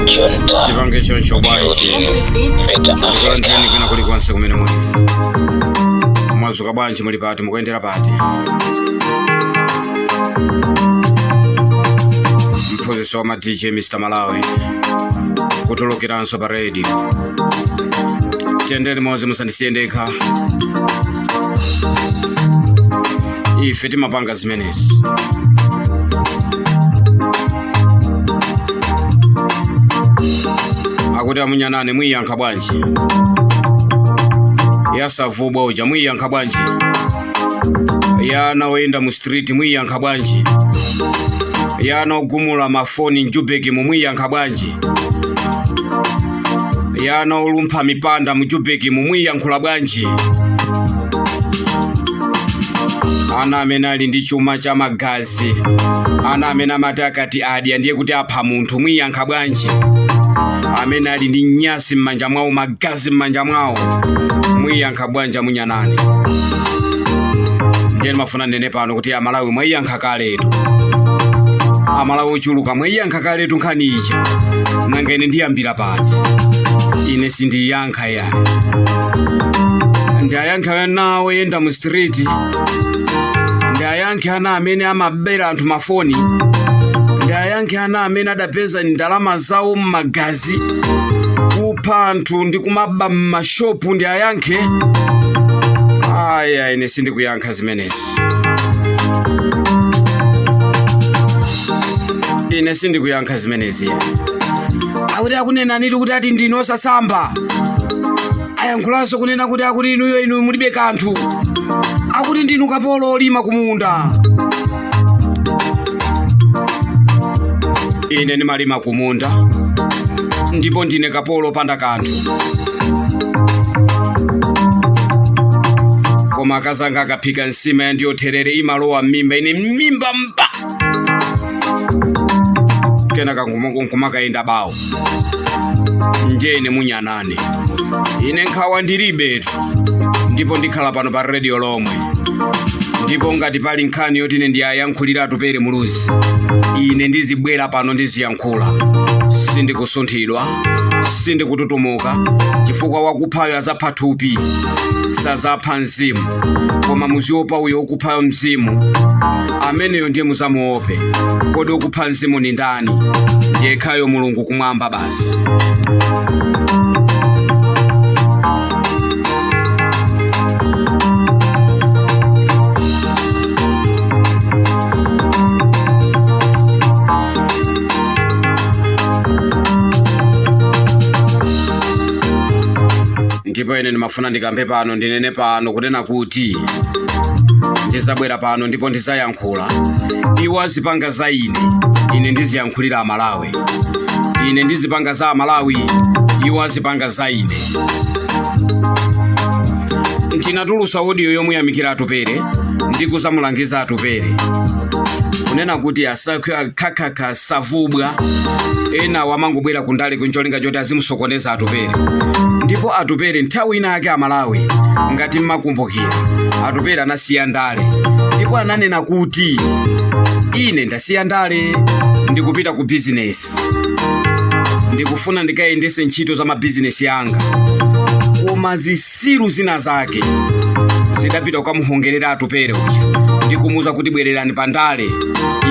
Junta. Tipange choncho bwanji? Building Better Ndikulandireni Africa. kwina kulikonse kumene muli. Mwazuka bwanji? Muli pati? Mukuyendera pati? Mphunzitsi wa ma DJ Mr Malawi kutulukiranso pa radio. Tiyendere limodzi, musandisiye ndekha. Ife timapanga zimenezi. Akuti amunyanane, mwiyankha bwanji? Yasavubwa uja mwiyankha bwanji? Yana oyenda mu street mwiyankha bwanji? Yana ogumula mafoni mJubeki mumwiyankha bwanji? Yana olumpha mipanda mJubeki mumwiyankhula bwanji? Ana amene ali ndi chuma cha magazi, ana amene amati akati adya ndiye kuti apha munthu, mwiyankha bwanji? Amene ali ndi nyasi m'manja mwawo, magazi m'manja mwawo, mwiyankha bwanji amunyanane? Ndiye ndimafuna ndinene pano kuti Amalawi mwayiyankha kaletu. Amalawi ochuluka mwayiyankha kaletu nkhani ija. Nanga ine ndiyambira pati? Ine sindiyankha ya. Ndiyayankha ana oyenda mu street? Ndiyayankhe ana amene amabera anthu mafoni? Ndiyayankhe ana amene adapeza ndalama zawo m'magazi, kupha anthu ndi kumaba m'mashopu? Ndiyayankhe? Aya, ine sindikuyankha zimenezi. Ine sindikuyankha zimenezi. Akuti akunena nili kuti ati ndinu osasamba. Ayankhulanso kunena kuti akuti inuyo, inu mulibe kanthu, akuti ndinu kapolo olima kumunda. Ine ndimalima kumunda ndipo ndine kapolo opanda kanthu, koma akazanga akaphika nsima ya ndiyo therere imalowa m'mimba, ine m'mimba mba, kenaka nkumakayenda bawo. Nje ine munyanane, ine nkhawa ndilibetu, ndipo ndikhala pano pa radio lomwe. Ndipo ngati pali nkhani yoti ine ndiyayankhulira Atupere Muluzi, ine ndizibwera pano ndiziyankhula. Sindikusunthidwa, sindikututumuka, chifukwa wakuphayo azapha thupi, sazapha mzimu. Koma muziopa uyo wokupha mzimu, ameneyo ndiye muzamuope. Kodi wokupha mzimu ni ndani? Ndiyekhayo Mulungu kumwamba basi. Ndipo ine ndimafuna ndikambe pano, ndinene pano kunena kuti ndizabwera pano ndipo ndizayankhula. Iwo azipanga za ine, ine ndiziyankhulira Amalawi. Ine ndizipanga za Amalawi, iwo azipanga za ine. Ndinatulusa audio yomuyamikira Atupere ndi kuzamulangiza Atupere kunena kuti asakhwe akhakakha savubwa ena wamangobwera kundale kuncholinga choti azimusokoneza Atupere. Ndipo Atupere nthawi ina yake, Amalawi ngati mmakumbukira, Atupere anasiya ndale ndipo ananena kuti ine ndasiya ndale, ndikupita ku bizinesi, ndikufuna ndikayendese ntchito za mabizinesi anga. Koma zisilu zina zake zidapita kukamuhongerera Atupere uja ndikumuuza kuti bwererani pandale,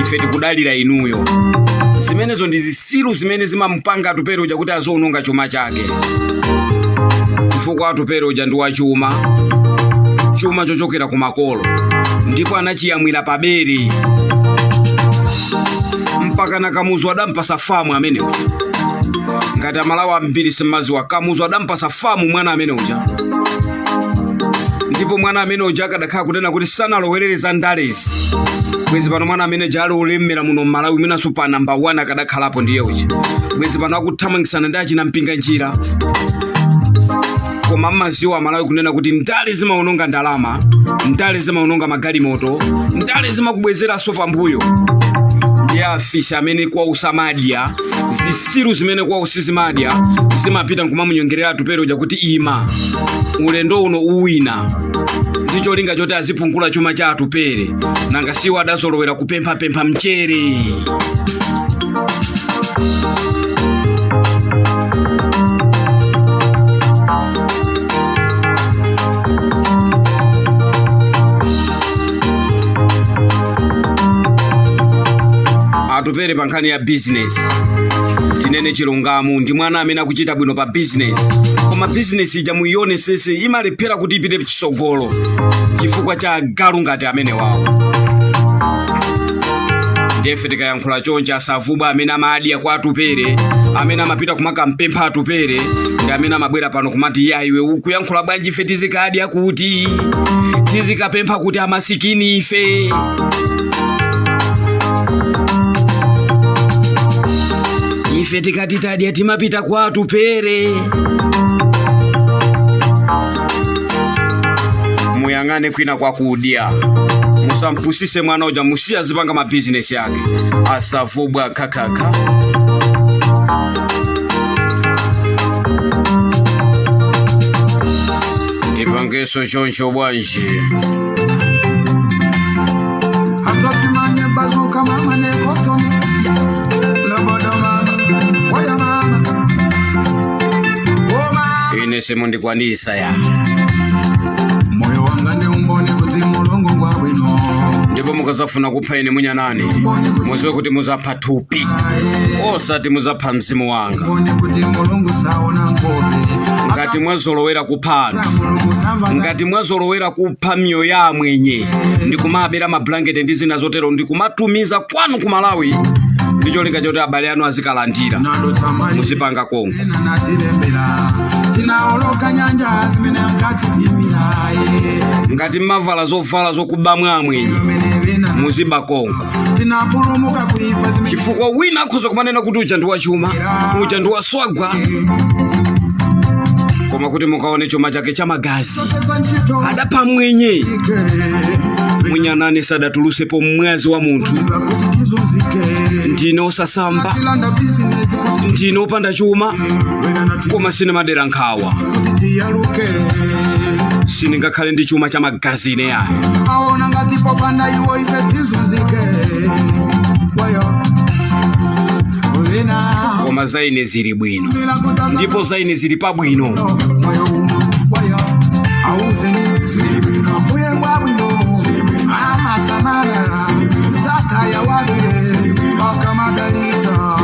ife tikudalira inuyo. Zimenezo ndi zisilu zimene zimamupanga Atupere uja kuti aziononga chuma chake, chifukwa Atupere uja ndi wachuma, chuma chochokera ku makolo, ndipo anachiyamwira pabere. Mpaka na Kamuzu adampasa famu amene uja. Ngati Amalawi ambiri simmaziwa, Kamuzu adampasa famu mwana amene uja. Ndipo mwana amene uja akadakhala kunena kuti sanalowerere za ndalezi, bwezi pano mwana amene uja ali olemera muno mMalawi, mwinanso pa namba 1 akadakhalapo ndiye uja. Bwezi pano akuthamangisana ndi achina mpinga njira. Koma mmaziwa Amalawi kunena kuti ndale zimaononga ndalama, ndale zimaononga magalimoto, ndale zimakubwezeranso pambuyo. Ndiye afisi amene kwawo samadya, zisilu zimene kwawo sizimadya, zimapita nkumamunyongerera Atupere uja kuti ima, ulendo uno uwina, ndi cholinga choti azipungula chuma cha Atupere. Nanga siwo adazolowera kupemphapempha mchere. Atupere pa nkhani ya business, tinene chilungamo, ndi mwana amene akuchita bwino pa business, koma business ija muionesese imalephera kuti ipite chitsogolo chifukwa cha agalu ngati amene wawo. Ndiye tikayankhula chonchi, asavubwa amene amadya kwa Atupere, amene amapita kumakampempha Atupere, ndi amene amabwera pano kumati, "Ya iwe, ukuyankhula bwanji? Ife tizikadya kuti? Tizikapempha kuti? Amasikini ife." Ife tikati tadya timapita kwa Atupere. Muyang'ane kwina kwakudya, musampusise mwana uja, musiye azipanga mabizinesi yake. Asavubwa khakakha. Ndipangeso choncho bwanji? Atotimanye bazuka mama ne kotoni lobodo mama oya mama oh mama. Ine simundikwanisa ya. Moyo wanga ndi umboni kuti Mulungu ngwabwino. Ndipo mukazafuna kupha ine munyanani, muziwe kuti muzapha thupi, osati muzapha mzimu wanga. Umboni kuti Mulungu saona nkhope. Ngati mwazolowera kupha anthu, Mulungu samva. ngati mwazolowera kupha miyoyo ya amwenye ndikumabera mablanketi ndi zina zotero, ndikumatumiza kwanu ku Malawi ndi cholinga choti abale anu azikalandira, Nadotsamali muzipanga konko. Ena natilembera tinaoloka nyanja zimene ankachitimira. Ngati mmavala zovala zokuba mwa amwenye, Zimene vena muziba konko, tinapulumuka kuifa zimene chifukwa wina akhoza kumanena kuti uja ndi wachuma, uja ndi waswagwa, koma kuti mukaone chuma chake cha magazi. Tetsa ntchito. Adapha mwenye. Ike Munyanani sadatulusepo mwazi wa munthu. Kuti tizunzike. Ndine osasamba, Tilanda bizinesi kuti ndine opanda chuma, wena nati koma sinimadera nkhawa. Kuti tiyaluke. Sindingakhale ndi chuma cha magazi ine yayo. Aona ngati popanda iwo ife tizunzike wayo wena. Koma za ine zili bwino, ndipo za ine zili pabwino. Moyo uno wayo auzeni zilibwino mbuye bwino amasamala sataya wake akamadalita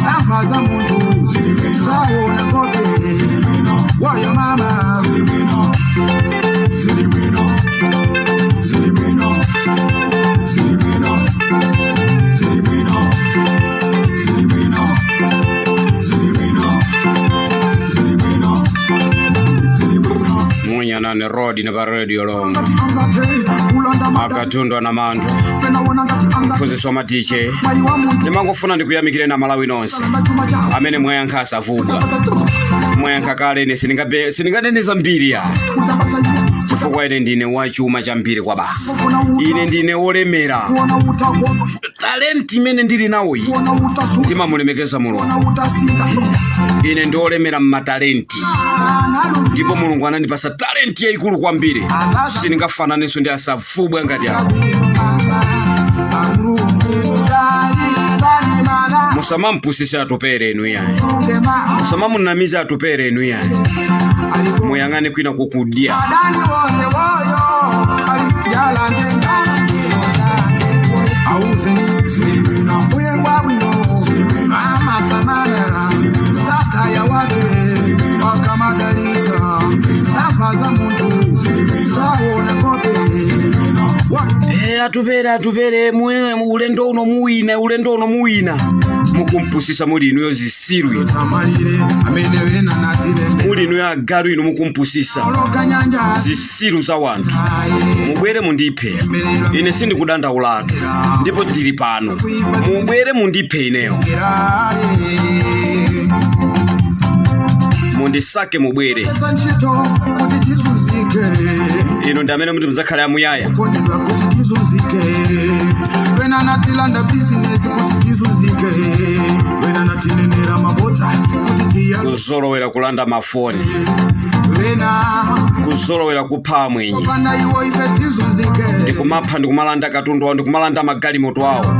samva za munthu saona kope wayo mama. Zilibwino, zilibwino, zilibwino, zilibwino, zilibwino, zilibwino, zilibwino, zilibwino, zilibwino. Munyanani road ne pa radio lomwe. Ngati angate kulanda madali. Akatundu na manthu. Penawona ngati angate Mphunzitsi wa matiche. Mayi wa munthu. Ndimangofuna ndikuyamikire na Malawi nonse Kalanda chuma chawo. amene mwayankha asavugwa. Kudzapatsa Mwayankha kale. Ine sindinganene zambiri ya, kudzapatsa iwo. chifukwa ine ndine wachuma chambiri kwa basi. Kufuna uta. Ine ndine wolemera. Kuona utakodwa. Talenti imene ndili nawoyi, Kuona utasuka. ndimamulemekeza Mulungu. Kuona utasita. Ine ndiolemera mmatalenti, ndipo Mulungu anandipasa talenti yayikulu kwambiri. Sindingafananenso ndi asavubwa ngati awo. Musamampusise Atupere inu yayi, musamamunamize Atupere inu yayi. Muyang'ane kwina kukudya. Adani wose woyo alijalande auzeni zilibwino mbuye ngwabwino amasamala sataya wake akamadalita samva za munthu saona kope. Eh, Atupere, Atupere, ulendo uno muwina, ulendo uno muwina. Mukumpusisa muli inuyo zisiru inu. Tamalire amene wena natilembe. Muli inuyo agalu inu mukumpusisa. Oloka nyanja. Zisiru za wanthu. Aye. Mubwere mundiphe ine, sindikudandaulatu, ndipo ndili pano. Mubwere mundiphe ineyo, mundisake, mubwere. Tetsa ntchito kuti tizunzike. Ino ndi amene muti mudzakhale amuyaya. Kondedwa kuti tizunzike wena natilanda bizinesi kuti tizunzike wena natinenera mabodza kuti tiya Kuzolowera kulanda mafoni, wena kuzolowera kupha amwenye, panda iwo ife tizunzike. Ndikumapha, ndikumalanda katundu wawo, ndikumalanda magalimoto awo,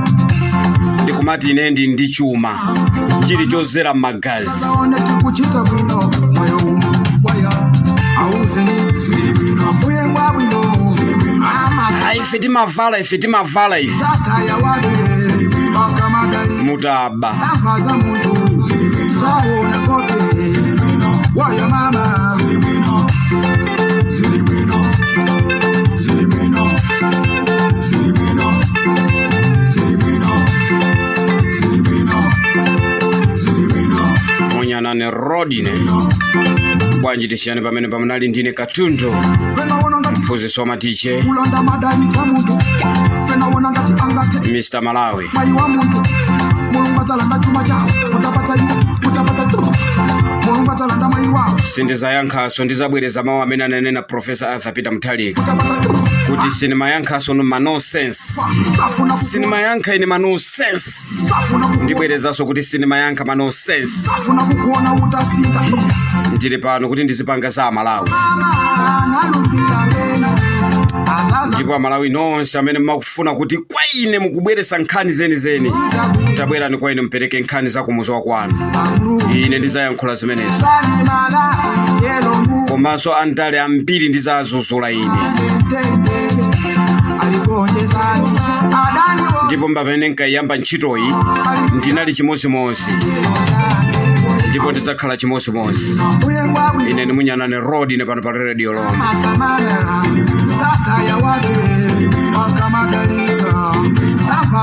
ndikumati ine ndi chuma chili chozera m'magazi. Aone tikuchita bwino moyo uno waya auzeni zilibwino mbuye ngwabwino Ah, ife timavala, ife timavala ife. amasataya wake akamadali. Mutaba. Samva za munthu, saona kope wayo mama. Zilibwino, zilibwino, zilibwino, zilibwino, zilibwino, zilibwino, zilibwino. Munyanane Rodine, bwanji tisiyane pamene pamunali ndine Katundu, Penaona ngati mphunzitsi wa matiche, kulonda madalitsa munthu, penaona ngati angate Mr Malawi. Mayi wa munthu. Mulungu adzalanda chuma chawo, mudzapatsa iwo, mudzapatsa tu. Mulungu adzalanda mayi wawo. Sindizayankhaso, ndizabwereza mawu amene ananena Professor Arthur Peter Mutharika Mudzapatsa tu. kuti sinimayankhaso no ma nonsense. Safuna kukuona. Sinimayankha ine ma nonsense. Safuna kukuona. Ndibwerezanso kuti sinimayankha ma nonsense. Safuna kukuona utasita. Ndili pano kuti ndizipanga za Amalawi. Mama analumbira wena azaza. Ndipo Amalawi nonse amene mmakufuna kuti kwa ine mukubweresa nkhani zenizeni, tabwerani kwa ine, mupereke nkhani za kumuzi wa kwanu, ine ndizayankhula zimenezi. Komanso andale ambiri ndizazuzula ine. Ndipo pamene nkayamba ntchitoyi ndinali chimozimozi, ndipo ndidzakhala chimozimozi. Ine ndi Munyanane Road, ine pano pa Radio Lomwe. Masamara sataya wake akamadalitsa samva.